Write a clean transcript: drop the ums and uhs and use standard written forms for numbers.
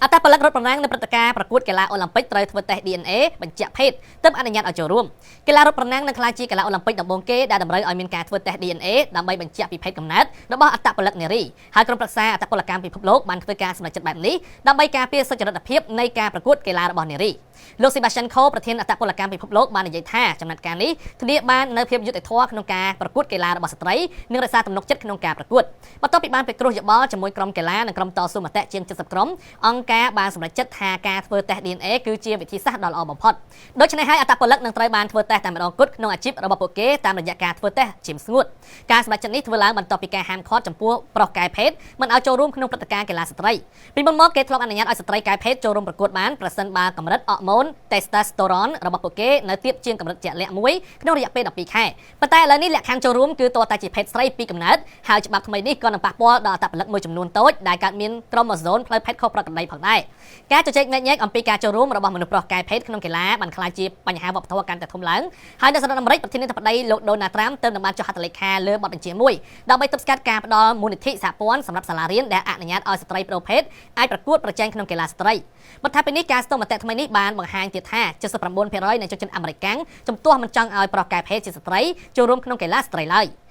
អត្តពលិករត់ប្រណាំងនៅព្រឹត្តិការណ៍ប្រកួតកីឡាអូឡាំពិកត្រូវធ្វើតេស្ត DNA បញ្ជាក់ភេទទើបអនុញ្ញាតឲ្យចូលរួមកីឡារត់ប្រណាំងនឹងក្លាយជាកីឡាអូឡាំពិកដំបូងគេដែលតម្រូវឲ្យមានការធ្វើតេស្ត DNA ដើម្បីបញ្ជាក់ពីភេទកំណើតរបស់អត្តពលិកនារីហើយក្រុមប្រឹក្សាអត្តពលកម្មពិភពលោកបានធ្វើការសម្រេចចិត្តបែបនេះដើម្បីការពារសុចរិតភាពនៃការប្រកួតកីឡារបស់នារីលោក Sebastian Coe ប្រធានអត្តពលកម្មពិភពលោកបាននិយាយថាចំណាត់ការនេះធានាបាននូវភាពយុត្តិធម៌ក្នុងការប្រកួតកីឡារបស់ស្ត្រីនិងរក្សាទំនុកចិត្តក្នុងការប្រកួតបន្ទាប់ពីបានពិគ្រោះយោបល់ជាមួយក្រុមកីឡានិងក្រុមតស៊ូមតិជាង70ក្រុមអង្គការបានសម្រេចចិត្តថាការធ្វើតេស្ត DNA គឺជាវិធីសាស្ត្រដ៏ល្អបំផុតដូច្នេះហើយអត្តពលិកនឹងត្រូវបានធ្វើតេស្តតែម្ដងគត់ក្នុងអាជីពរបស់ពួកគេតាមរយៈការធ្វើតេស្តឈាមស្ងួតការសម្រេចចិត្តនេះធ្វើឡើងបន្ទាប់ពីការហាមឃាត់ចំពោះប្រុសកែភេទមិនឲ្យចូលរួមក្នុងព្រឹត្តិការណ៍កីឡាស្ត្រីពីមុនមកគេធ្លាប់អនុញ្ញាតឲ្យស្ត្រីកែភេទចូលរួមប្រកួតបានប្រសិនបើកម្រិតអរម៉ូនតេស្តូស្តេរ៉ុនរបស់ពួកគេនៅទាបជាងកម្រិតជាក់លាក់មួយក្នុងរយៈពេល12ខែប៉ុន្តែឥឡូវនេះលក្ខខណ្ឌចូលរួមគឺទាល់តែជាភេទស្រីពីកំណើតហើយច្បាប់ថ្មីនេះក៏នឹងប៉ះពាល់ដល់អត្តពលិកមួយចំនួនតូចដែលកើតមានក្រូម៉ូសូមផ្លូវភេទខុសប្រក្រតីផងដែរការជជែកញែកញែកអំពីការចូលរួមរបស់មនុស្សប្រុសកែភេទក្នុងកីឡាបានក្លាយជាបញ្ហាវប្បធម៌កាន់តែធំឡើងហើយនៅសហរដ្ឋអាមេរិកប្រធានាធិបតីលោកដូណាល់ត្រាំទើបនឹងបានចុះហត្ថលេខាលើបទបញ្ជាមួយដើម្បីទប់ស្កាត់ការផ្ដល់មូលនិធិសហព័ន្ធសម្រាប់សាលារៀនដែលអនុញ្ញាតឲ្យស្ត្រីប្ដូរភេទអាចប្រកួតប្រជែងក្នុងកីឡាស្ត្រីបន្ថែមពីនេះការស្ទង់មតិថ្មីនេះបានបង្ហាញទៀតថា79%នៃជនជាតិអាមេរិកកាំងជំទាស់មិនចង់ឲ្យប្រុសកែភេទជាស្ត្រីចូលរួមក្នុងកីឡាស្ត្រីឡើយ។